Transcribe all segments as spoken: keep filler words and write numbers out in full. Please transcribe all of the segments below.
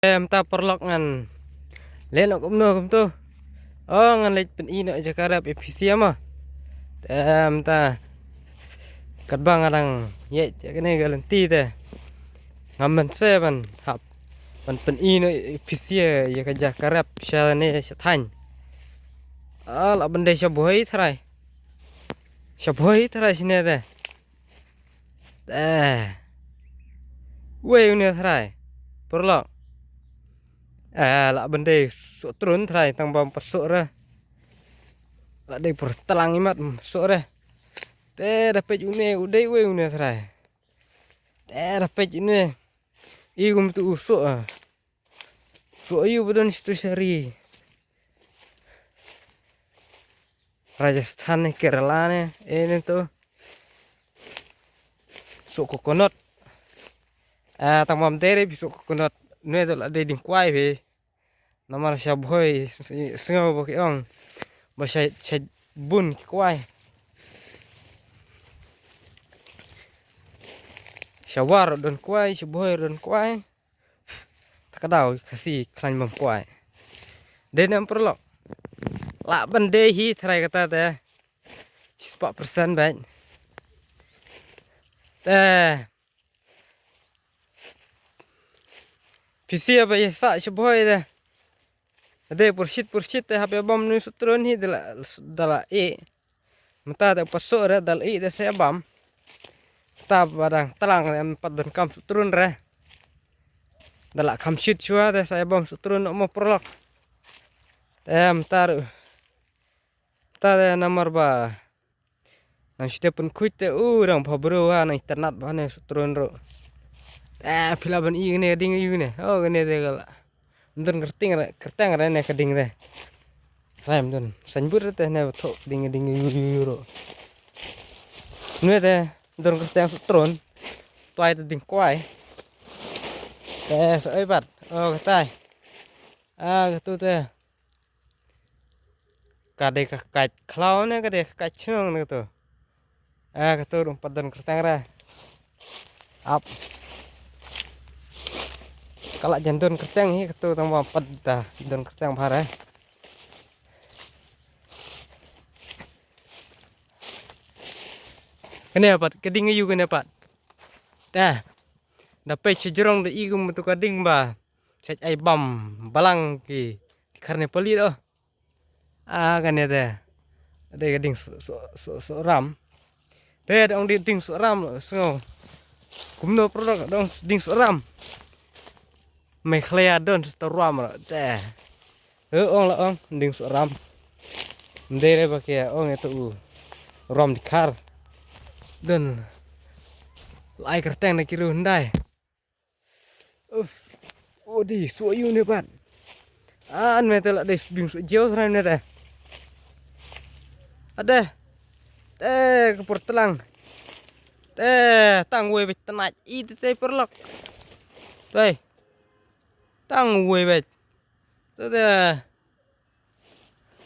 Te mynta paralok ngan leh noh kumno kumto. O, ngan leit pyni noh jaka rep ïa phi sha ma. Te mynta katba nga dang ïaid ïa kane ka lynti te ngam banse ban hap ban pyni noh ïa phi sha ïa ka jaka rep shane sha thaiñ. A, lah ban dei sha bhoi tharai. Sha bhoi tharai shane te. Eh. Wei une tharai. Paralok. Eh, lah ban dei soh trun tharai tang bam pat soh re. Lah dei por tlang imat soh re. Te da peit une u dei wei une tharai. Te da peit une. I kumtu u soh. Ah. Soh aïu ba don shitu shari. Rajasthan ne, Kerala ne, eh, ne to. Soh coconut. Ah, tang mam dere bi soh coconut. Ne to lah dei dieng kwai bi. Namar sha bhoi, sngew ba ki ong. Ba sha, sha bun ki kwai. Sha war don kwai, sha bhoi don kwai. Ta ka daw Khasi khlaiñ bam kwai. Dei ne em paralok. Lah ban dei hi tharai kata te. Shispah persen bad. Te. Phi sha ba ïa sah sha bhoi te. Dei pyrshit pyrshit te hap ïa bam nu soh trun hi da la, da la ïeh. Mynta te pat soh re da la ïeh te sa ïa bam. Mynta ba dang tlang re em pat donkam soh trun re. Da la kham shit shuwa te sa ïa bam soh trun noh mo paralok. Te mynta ruh. Mynta te namar ba nang shu dep pynkhuid te u dang pha bru ha nang itynnad ba ne soh trun ruh. Te phi lah ban i kane ka ding aïu kane. O kane te ka la. Ym don kyrteng re, kyrteng re ne ka ding te. Rai ym don. Saiñ bud re te ne ba thoh ding ding ïu ïu ïu ruh. Ne te ym don kyrteng soh trun. Twai te dieng kwai. Te soh ai bat. O katai. A katu te. Ka dei ka kait khlaw ne ka dei ka kait shnong ne katu. Eh, katu ruh pat don kyrteng re. Ap. Ka la jan don kyrteng hi katu tang ba pat da don kyrteng bha re. Kane pat, ka ding aïu kane pat. Te. Da peit sha jrong da i kum tu ka ding ba. Sha ai bam balang ki. Ki khar ne pali doh. Ah, kane te. Dei ka ding soh, soh, soh, soh ram. Te da ong dei ding soh ram, sngew. Kumno paralok da ong ding soh ram. Meghalaya don soh ram ra. Te. Eh, ong la ong, ding soh ram. Ym dei re ba ki ong ïa tu u. Ram dkhar. Don. Lai kyrteng na ki ruh hyndai. Uf. O dei, soh aïu ne pat. Ah, ne te la dei bing soh jew sra ne te. Ade. Te ka por tlang. Te tang wei beit tnat i te te paralok. Te. Tang wei beit. Te te.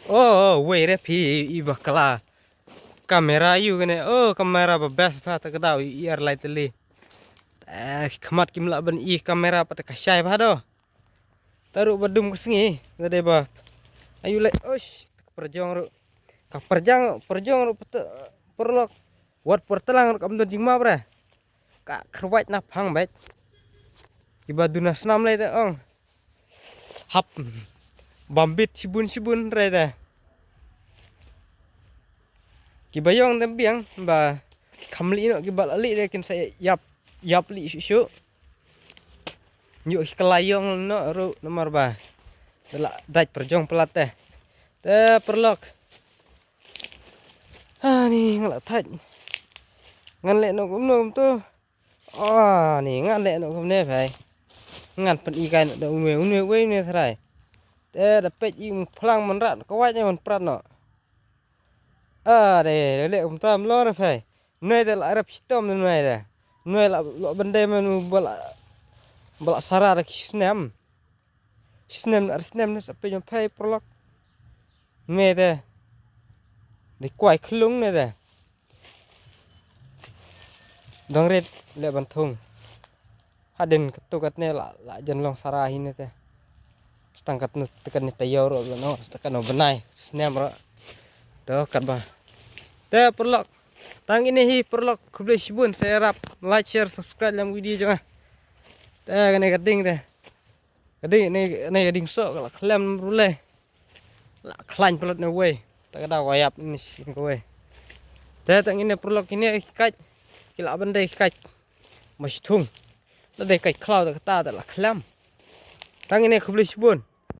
Oh, oh, wei re phi i bakla. Kamera ïu kane. Oh, kamera ba best pha ta ka daw i ar lai tali. Eh, khmat kim lah ban i kamera pat ka shai pha do. Taru ba dum ka sngi, da dei ba. Ayu lai, oish, ka perjong ru. Ka perjang, perjong ru pat paralok. Wat pertelang ru kam don jingma bre. Ka khrwat na phang beit. Kiba duna snam lai te ong. Hap bam bit shibun shibun re te. Kiba ïong te biang ba kham lieh noh, kiba la lieh te kin sa ïap ïap lieh shuh shuh. Ïoh ki kylla ïong noh ruh namar ba da la dait perjong palat te. Te paralok. Ani nga la thait. Ngan leh noh kumno kumto. Ani ngan leh noh kumne phai. Ngan pyn-i kai noh da une une wei une tharai. Te da peit i phlang man rat ka wai ne man prat noh. A de leh kumta mlor phai. Nai te la rep shitom nai te. Nai la lo bende menu bala bala sara da ki snem. Snem ar snem ne sa peit phai paralok. Nai te. Di kwai khlung nai te. Dang rit leh ban thung. Hadien katto katne la, la jan long sara hi ne te. Tang katne, te katne taïew ruh ba no, te katno bnai snem ruh. To katba. Te paralok. Tang ine hi paralok, khublei shibun sa ïarap like, share, subscribe lam video jong nga. Te kane ka ding te. Ka ding ne, ne ka ding soh ka la khlem ruh le. La khlaiñ palat ne wei. Ta ka daw ka ïap ne shi ka wei. Te tang ine paralok kine ki kait. Ki la ban dei ki kait. Ma shi thung. La dei kait khlaw ta kata ta la khlem. Tang ine khublei shibun.